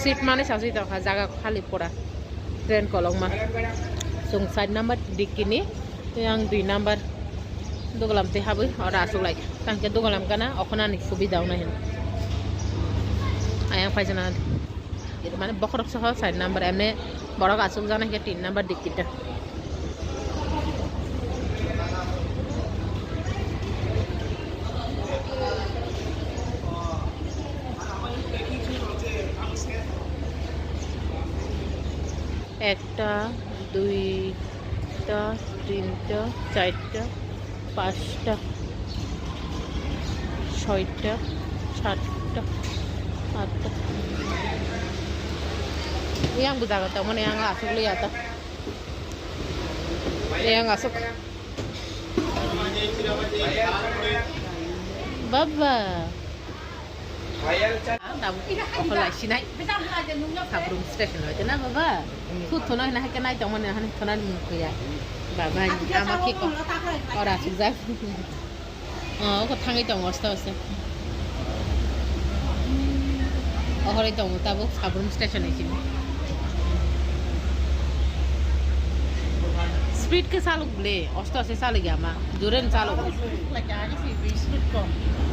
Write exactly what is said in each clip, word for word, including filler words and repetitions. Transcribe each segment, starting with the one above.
Seat mani sasui tongkha, jaga khali pura. Train kolokma. Chwng side number dikkini, tei ang dui number dogalam tei habwi oro aswk lai. Tangkhe dogalam gana okhonani subida wngnai hino. Ayang paijana mane bokhorok soho side number, emne borok aswk jana khe tin number dikkita. Ekta, duita, tinta, charta, pasta, soita, satta, atta. Yang bujaga tamo ne yang asuk liya ta. Yang asuk. Baba. Ang tabuk okol lai sinai. Sabrum station hoite na baba? Thu thuna hina haike nai tongmani hani thuna ni mukhuya. Baba ni ama ki ko. Ora sujak. Oh, ko thangai tongo osta osta. Ohori tongo tabuk Sabrum station hai sini. Speed ke saluk ble, osta osta saluk ya ma. Jore no chalok.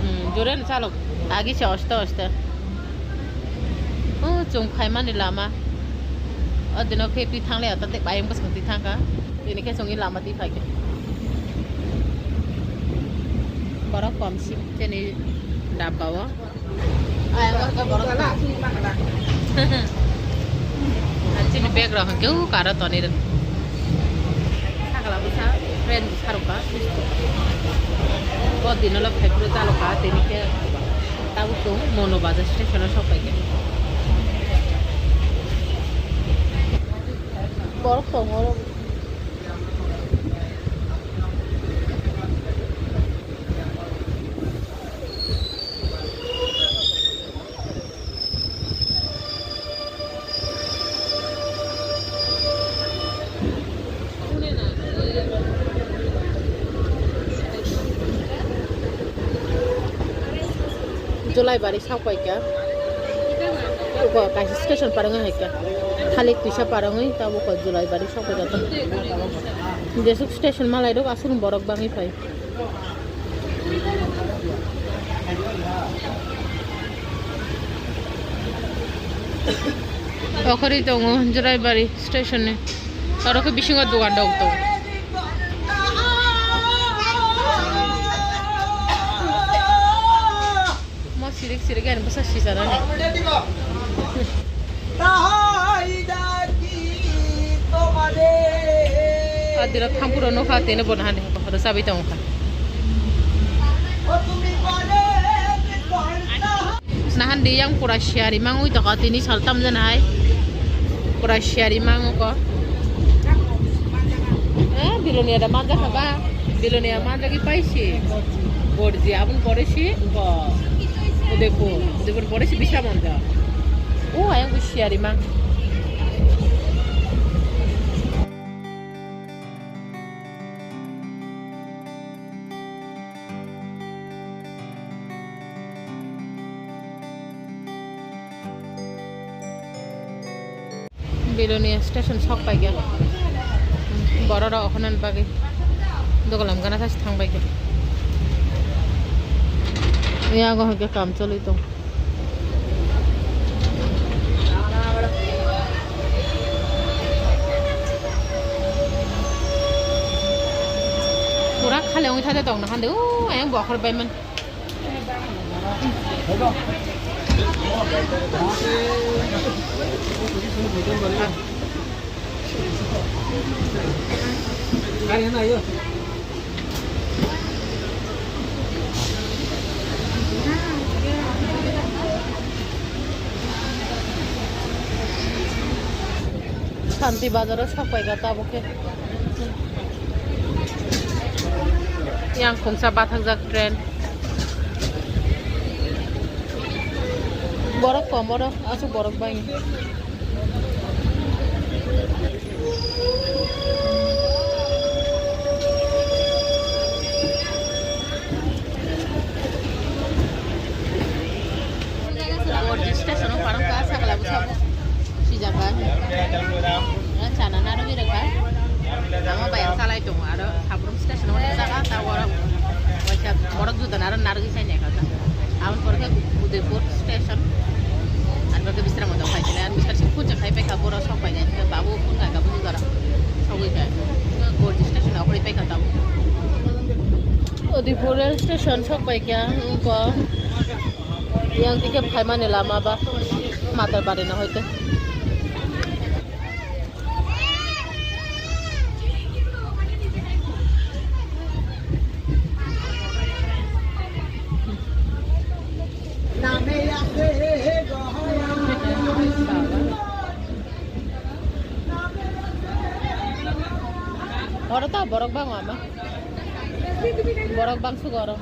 Hmm, jore no chalok. Agi se osta osta. O chwng phaimani lama. O dino khe twi thangle ata tei bayang bwswng twi thangkha. Tini khe chwngni lama twi phaikha. Borok komsi chini dabba o. Ayang khe borok. Chini bag rok hwnkhe o karo tonwi rw. Sakla bwsa train bwsa rwkha. O dino lo phaiphuru chalokha, tini khe tabuk chwng Mono Bazar station o sok paikha. Borok tongo oro. Julaibari sak paikha. Uko kaisa station parwngwi haikha. Thalik twisa parwngwi tabuk Julaibari sak paikha. Jesuk station malai rok aswk borok bangwi phai. Okhorwi tongo Julaibari station ni. Oro khe bisingo dogan rok tongo. Mo sirik sirik ani bwsa sijanani. Adira thampuro nokha tene bono hani rwchabwi tongkha. Nahan di yang pura siyari mangwi tongkha tini saltam janai. Pura siyari mango ko. Eh, Bilonia da manja kha ba? Bilonia manja ki paisi? Borji, abun pore si, ko. Udaipur, Udaipur pore si bisa manja. Oh, ayang ku siyari mang. Belonia station sok paikha. Borok rok okhonani bagwi dogalam gana thang paikha. Yago hwnkhe kam choli tong. Pura khali wngwi thade tong na hande o ayang bokhor baiman. Santi Bazar o sok paikha tabuk khe. Yang khungsa bathakjak train. Borok kom oro, aswk borok bangwi. Borok juda naro narwgwi sai naikha ta. Aboni pore khe Udaipur station. Ar pore khe Bisramganj phai sile, ar Mister Singh phone se khai paikha, boro sok pai nai, babu phone khai ka, buji gora. Sogwi kha. Gorji station okhorwi paikha tabuk. Udaipur rail station sok paikha, wngkha. Yang tike phaimani lama ba Matarbari no hoite. Oro ta borok bang ama. Borok bang sugo oro.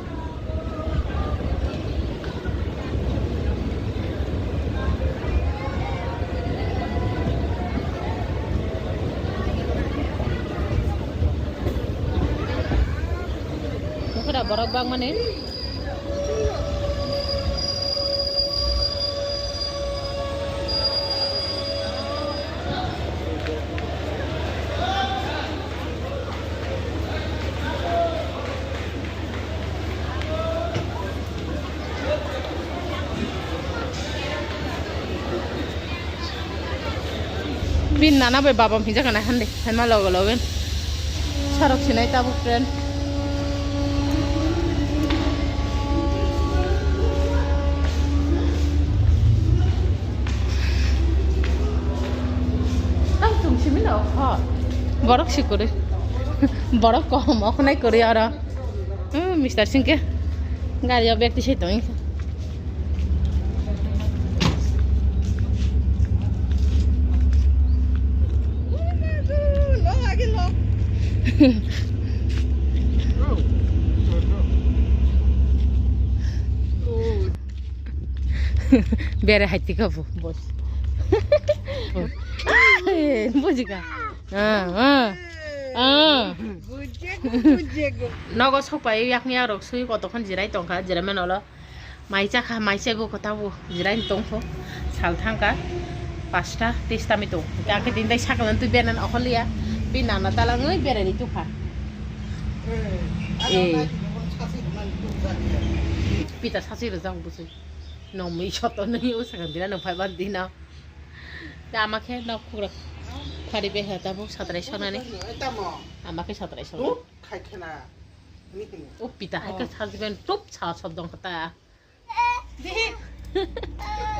Nokora borok bang mani. Bini nana bai baba hinjakha nai hande, hwnma logo logo. Sarok sinai tabuk train. Tang tung simi no kho. Borok si kwrwi. Borok kom, oknai kwrwi oro. Hmm, Mister Singh khe gari o bag tisai tong. Bere hai tika bo, bos. Bujika. Ah, ah. Ah. Bujego, bujego. Nogo sokpai yakni arok sui kotokon jirai tongkha, jirai mano lo. Mai chakha, mai chego kotabo jirai tongkho. Sal thangka pasta testa mi tong. Kake din dai saklan tu benan okholiya. Bi nana talangoi berani tukha. Eh. Pita sasi rojak busui. Nomui soto nai o sakandina nang phaiban dina. Ta ama khe nok khura. Phari beha tabuk satrai sonani. Ama khe satrai sonani. Khai khena. O pita hai khe sajben tup sa sob dong kata.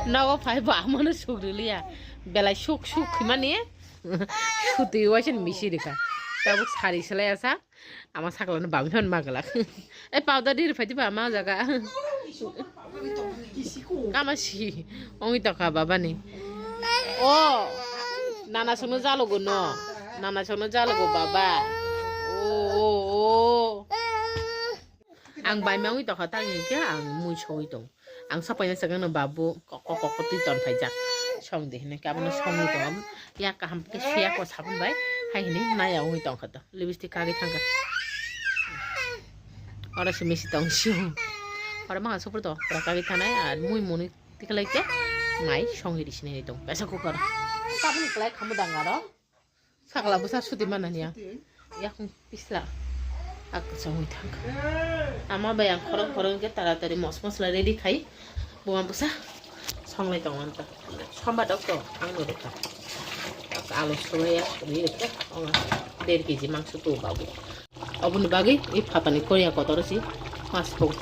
Nogo phai bo amano suk riliya. Belai suk suk khimani. Sutwi waisa misi rikha. Tabuk sari selai asa. Ama sakla no bami hon maglak. E powder di rifai di ba ama jaga. Kama si. Ongwi tokha baba ni. O. Nana sono jalogo no. Nana sono jalogo baba. O o o. Ang bai mangwi tokha tang hinkhe ang mui sogwi tong. Ang sapaina sakang no babu kok kok kok twi ton phaijak. Song de hinwi khe abono songwi tong. Ya kaham khe suya ko sabun bai hai hinwi naya wngwi tongkha to. Lipstick kagwi thangkha. Oro se misi tong sio. Oro manga sopor to pura kagwi thanai ar mui muni tikhlai khe mai songwi risinai tong. Pressure cooker. Sabun klai khamu dang aro. Sakla bwsa suti manani ang. Yakung pisla. Ak songwi thang. Ama bai ang khorong khorong khe taratari mos mosla ready khai. Buma bwsa songlai tong anta. Somba dok to ang no rwkha. Ak alu soya ri rwkha. Onga der kg mangso tu babu. Oboni bagwi i phatani koria kotor si mas po.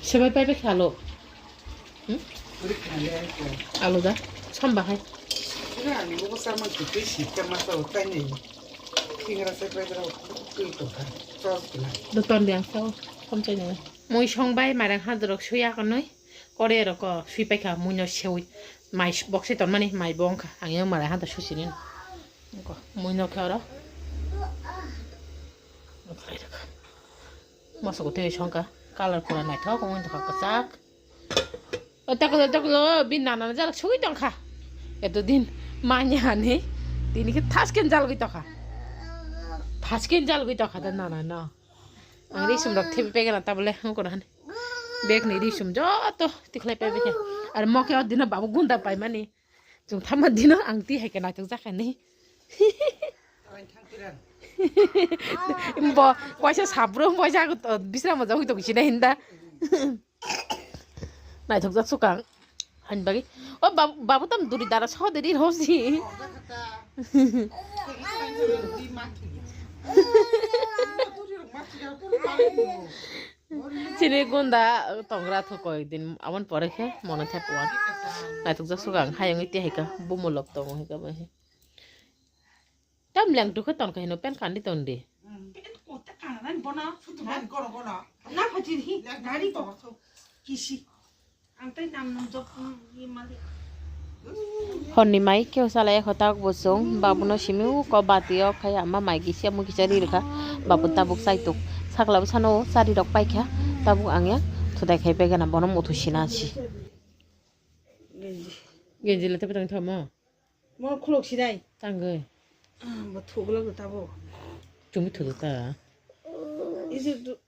Sebai pai pai khalo. Hmm? Alu da, samba hai. Doton de ang sao, samchai nai. Mui song bai, mairang hadrok suya kanwi, kore rok sui paikha, mui no sewi, mai boksi tonmani, mai bongkha, ang yang mairang hadrok susi nini. Mui no khe oro. Mosok twi songkha, colour pura naithok wngwi tongkha kwchak. O taklo taklo, bini nana jalak sugwi tongkha. Eto din manya hani, tini khe thasken jalgwi tongkha. Thasken jalgwi tongkha da nana no. Ang risum rok thebi pegena tabole hangkona hani. Bag ni risum joto tikhlai pebe khe. Ar mo khe o dino babu gunda paimani. Chwng thamma dino ang twi hai khe naithok jakha ni. Bo, waisa sabro, waisa aku to, bisra mo jagoi tong sina hinda. Naithok jak sukang. Ani bagwi. O bab-, babu tam duri dara so de rir hosi. Chini gunda tongra thu koi din, abon pore khe mono thep wan. Naithok jak sukang, hayung iti haika, bumulok tongo haika bai. Tam leng tu khe ton khe hino pen kandi ton di. Pen kota kana bono. Sutu ban kono kono. Na phaji hi, gari to. Kisi. Ang tai nam nam jok, mm, ye mali. Honni mai khe salai kho tak bo chwng, babuno simi u ko bati o khai ama mai kisa mu kisa ri rwkha, babu tabuk chaituk. Sakla bwsano chari rok paikha, tabuk ang ya thutai khai paigana bono muthu sina si. Genji. Genji le tepe tang thamo? Mo khulok sinai. Tangwi. Ah, bo thuglok tabo. Chumui thudu ta. Isi du-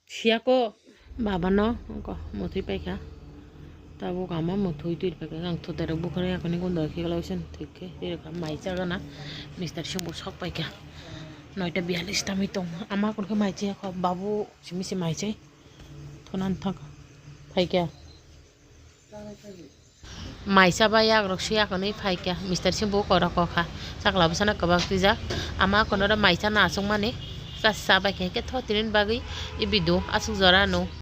Siya ko. Baba no, ko muthwi paikha. Tabuk ama muthwi twi paikha. Ang thutai rok bukhari yakoni gunda khe glawi sen thik khe. Ri rwkha mai chagana. Mister Singh bo sok paikha. Noita biyalish tamwi tong. Ama kun khe mai chaya kho. Babu simi se mai chai. Thonan thak. Phaikha. Maisa ba yagrok se yakonwi phaikha, Mister Singh bo korok kokha, chakla bwsano kwbak twijak, ama kono oro maisa no achukmani, cha cha baikha, hinkhe tho tini bagwi e video aswk jora no